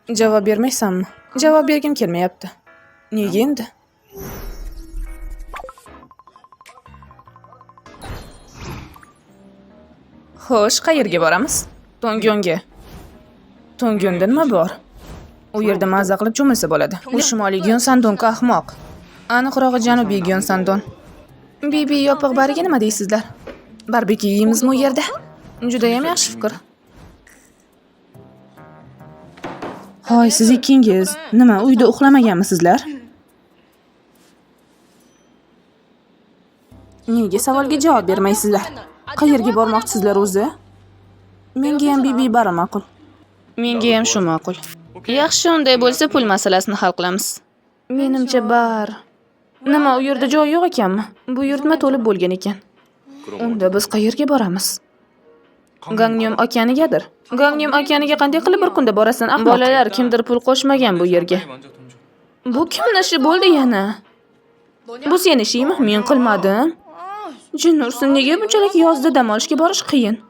Javob bermaysanmi? Javob bergim kelmayapti. Nega endi? Xo'sh, qayerga boramiz? Tongyonga. Tongyonda nima bor? U yerda maza qilib cho'milsa bo'ladi. U shimoliy Gyonsandonka ahmoq. Aniqrog'i janubiy Gyonsandon. Bibi yopiq bariga nima deysizlar? Barbekyu yeymizmi u yerda? Judayam yaxshi fikr. Hoy, siz ikkingiz nima uyda uxlamaganmisizlar? Nega savolga javob bermaysizlar? Qayerga bormoqchisizlar o'zi? Menga ham Bibi bari ma'qul. Menga ham shu ma'qul. Yaxshi, unday bo'lsa pul masalasini hal qilamiz. Menimcha bar. Nima, u yerda joy yo'q ekanmi? Buyurtma to'lib bo'lgan ekan. Unda biz qayerga boramiz? Gangnam okeanigadir. Gangnam okeaniga qanday qilib bir kunda borasan, ahmoq? Bolalar, kimdir pul qo'shmagan bu yerga. Bu kimni ishi bo'ldi yana? Bu seni ishingmi? Men qilmadim. Jin ursin, nega bunchalik yozda dam olishga borish qiyin?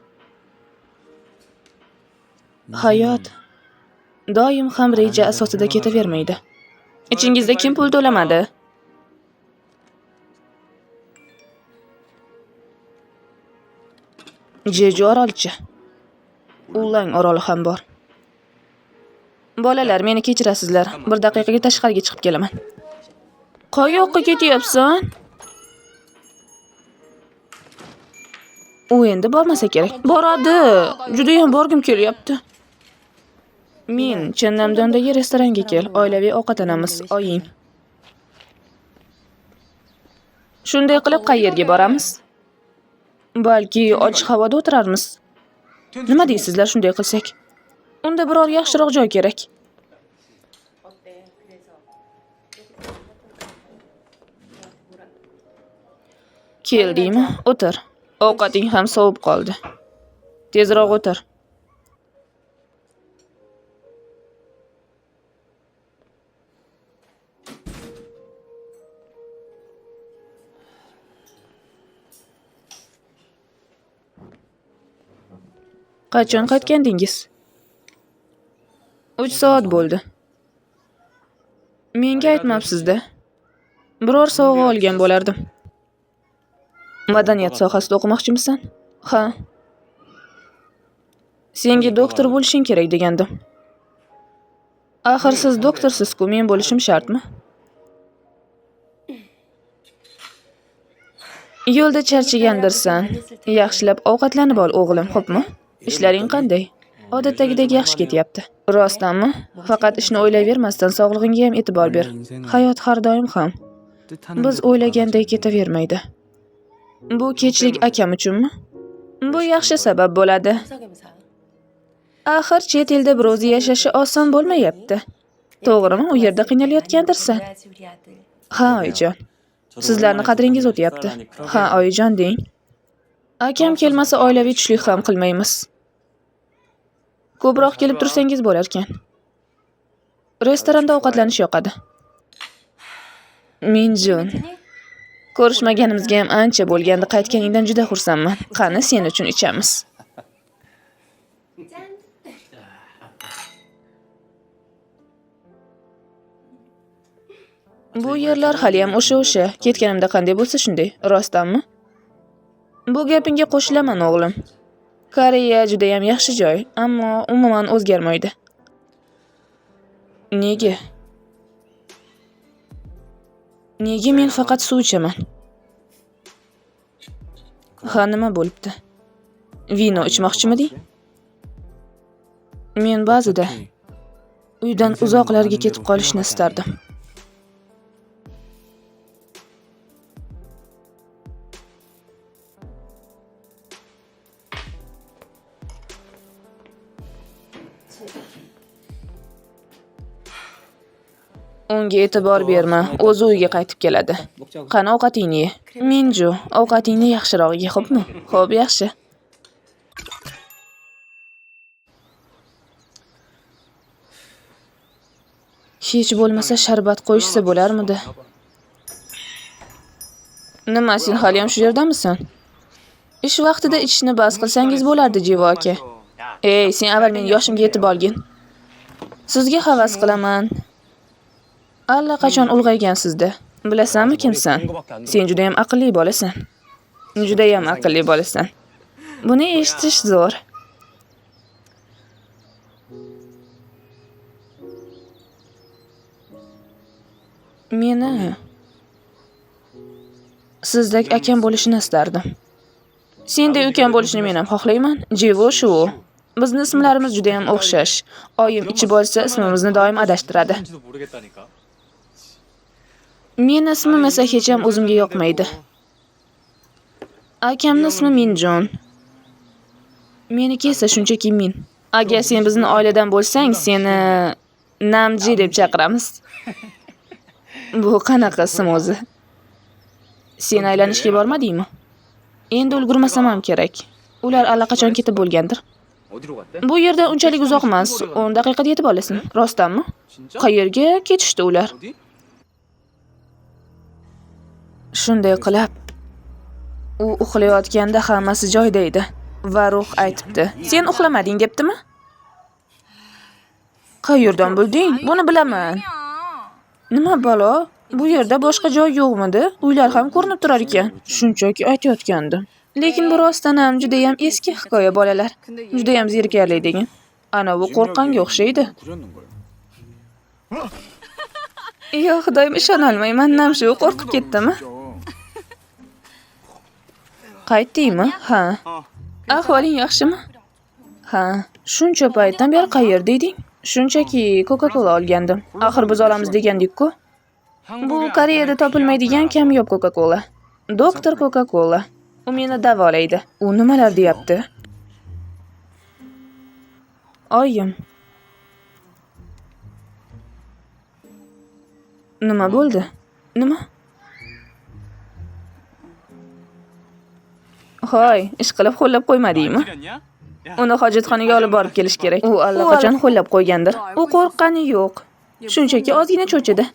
Hayot doim ham reja asosida ketavermaydi. Ichingizda kim pul to'lamadi? Jeju orolichi. Ulang oroli ham bor. Bolalar, meni kechirasizlar. Bir daqiqaga tashqariga chiqib kelaman. Qayoqqa ketyapsan? U endi bormasa kerak. Boradi. Judayam borgim kelyapti. Men Chennamdondagi restoranga kel, oilaviy ovqatlanamiz, oying. Shunday qilib qayerga boramiz? Balki ochiq havoda o'tirarmiz. Nima deysizlar shunday qilsak? Unda biror yaxshiroq joy kerak. Keldingmi? O'tir. Ovqating ham sovib qoldi. Tezroq o'tir. Qachon qaytgandingiz? 3 soat bo'ldi. Menga aytmabsiz-da. Biror sovg'a olgan bo'lardim. Madaniyat sohasida o'qimoqchimisan? Ha. Senga doktor bo'lishing kerak degandim. Axir siz doktorsiz-ku, men bo'lishim shartmi? Yo'lda charchagandirsan. Yaxshilab ovqatlanib ol, o'g'lim, xo'pmi? Ishlaring qanday? Odatdagidek yaxshi ketyapti. Rostdanmi? Faqat ishni o'ylayvermasdan sog'lig'ingga ham e'tibor ber. Hayot har doim ham biz o'ylaganday ketavermaydi. Bu kechlik akam uchunmi? Bu yaxshi sabab bo'ladi. Axir chet elda bir o'zi yashashi oson bo'lmayapti. To'g'rimi? U yerda qiynalayotgandirsan. Ha, oyijon. Sizlarni qadringiz o'tyapti. Ha, oyijon deng. Akam kelmasa oilaviy tushlik ham qilmaymiz. Ko'proq kelib tursangiz bo'larkan. Restoranda ovqatlanish yoqadi. Minjun, ko'rishmaganimizga ham ancha bo'lgandi. Qaytganingdan juda xursandman. Qani, sen uchun ichamiz. Bu yerlar haliyam o'sha. Ketganimda qanday bo'lsa shunday. Rostdanmi? Bu gapingga qo'shilaman, o'g'lim. Koreya juda ham yaxshi joy, ammo umuman o'zgarmaydi. Nega? Nega men faqat suv ichaman? Ha, nima bo'libdi? Vino ichmoqchimiding? Men ba'zida uydan uzoqlarga ketib qolishni istardim. Unga e'tibor berma, o'zi uyga qaytib keladi. Qani ovqatingni ye. Minju, ovqatingni yaxshiroq ye, xo'pmi? Xo'p, yaxshi. Hech bo'lmasa sharbat qo'yishsa bo'larmidi? Nima, sen haliyam shu yerdamisan? Ish vaqtida ichishni bas qilsangiz bo'lardi, Jivo aka. Ey, sen avval meni yoshimga yetib olgin. Sizga havas qilaman. Allaqachon ulg'aygansiz-da. Bilasanmi kimsan? Sen juda ham aqlli bolasan. Juda ham aqlli bolasan. Buni eshitish zo'r. Meni sizdek akam bo'lishini istardim. Sendek ukam bo'lishini men ham xohlayman. Jivo shu. Bizni ismlarimiz juda ham o'xshash. Oyim ichib olsa ismimizni doim adashtiradi. Meni ismim esa hech ham o'zimga yoqmaydi. Akamning ismi Minjon. Meniki esa shunchaki Min. Agar sen bizni oiladan bo'lsang, seni Namji deb chaqiramiz. Bu qanaqa ism o'zi? Sen aylanishga bormadingmi? Endi ulgurmasam ham kerak. Ular allaqachon ketib bo'lgandir. Bu yerdan unchalik uzoq emas, 10 daqiqada yetib olasan. Rostdanmi? Qayerga ketishdi ular? Shunday qilib, u uxlayotganda hammasi joyida edi va ruh aytibdi: "Sen uxlamading" debdimi? Qayerdan bilding? Buni bilaman. Nima balo? Bu yerda boshqa joy yo'qmidi? Uylar ham ko'rinib turar ekan. Shunchaki aytayotgandim. Lekin bu rostdan ham juda ham eski hikoya bolalar. Juda ham zerikarli degan. Ana bu qo'rqqanga o'xshaydi. Yo, Xudoyim, ishona olmayman. Namshu qo'rqib ketdimi? Qaytdingmi? Ha. Ahvoling yaxshimi? Ha. Shuncha paytdan beri qayerda eding? Shunchaki Coca-Cola olgandim. Axir biz olamiz degandik-ku. Bu Koreyada topilmaydigan kamyob Coca-Cola. Doktor Coca-Cola. U meni davolaydi. U nimalar deyapti? Oyim. Nima bo'ldi? Nima? Hoy, ish qilib ho'llab qo'ymadingmi? Uni hojatxonaga olib borib kelish kerak. U allaqachon ho'llab qo'ygandir. U qo'rqqani yo'q. Shunchaki ozgina cho'chidi.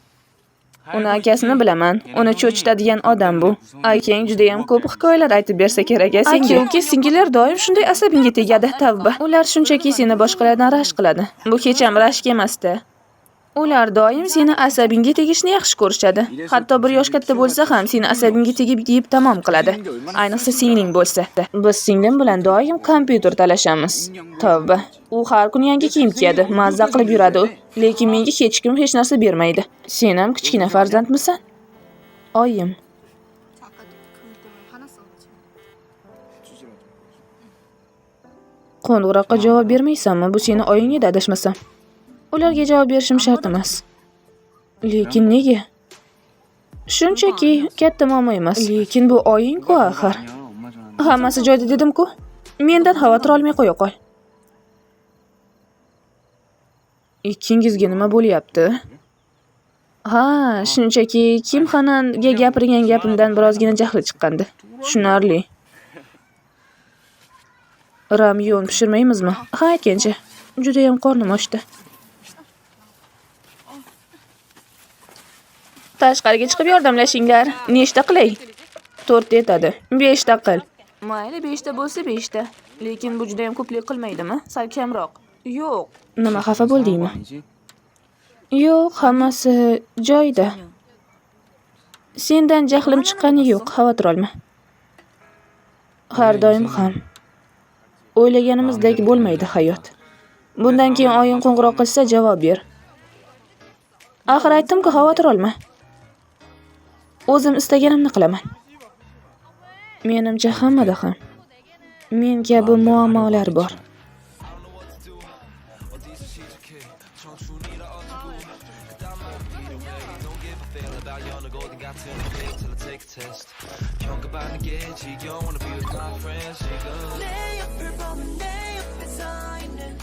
Uni akasini bilaman. Uni cho'chitadigan odam bu. Akang juda ham ko'p hikoyalar aytib bersa kerak a senga. Aka-uka singillar doim shunday asabingga tegadi, tavba. Ular shunchaki seni boshqalardan rashk qiladi. Bu hech ham rashk emas-da. Ular doim seni asabingga tegishni yaxshi ko'rishadi. Hatto bir yosh katta bo'lsa ham seni asabingga tegib yeyib tamom qiladi. Ayniqsa singling bo'lsa. Biz singlim bilan doim kompyuter talashamiz. Tavba. U har kuni yangi kiyim kiyadi, mazza qilib yuradi u. Lekin menga hech kim hech narsa bermaydi. Sen ham kichkina farzandmisan? Oyim. Qo'ng'iroqqa javob bermaysanmi? Bu seni oying edi, adashmasam. Ularga javob berishim shart emas. Lekin nega? Shunchaki katta muammo emas. Lekin bu oying-ku axir. Hammasi joyida dedim-ku. Mendan xavotir olmay qo'ya qol. Ikkingizga nima bo'lyapti? Ha, shunchaki Kim Xananga gapirgan gapimdan birozgina jahli chiqqandi. Tushunarli. Ramyon pishirmaymizmi? Ha, aytgancha. Juda ham qornim ochdi. Tashqariga chiqib yordamlashinglar. Nechta qilay? 4 ta yetadi. 5 ta qil. Mayli, 5 ta bo'lsa 5 ta. Lekin bu juda ham ko'plik qilmaydimi? Sal kamroq. Yo'q. Nima, xafa bo'ldingmi? Yo'q, hammasi joyida. Sendan jahlim chiqqani yo'q, xavotir olma. Har doim ham o'ylaganimizdek bo'lmaydi hayot. Bundan keyin oying qo'ng'iroq qilsa javob ber. Axir aytdim-ku, xavotir olma. O'zim istaganimni qilaman. Menimcha hammada ham men kabi muammolar bor. 내 옆을 보면 내 옆에 서 있는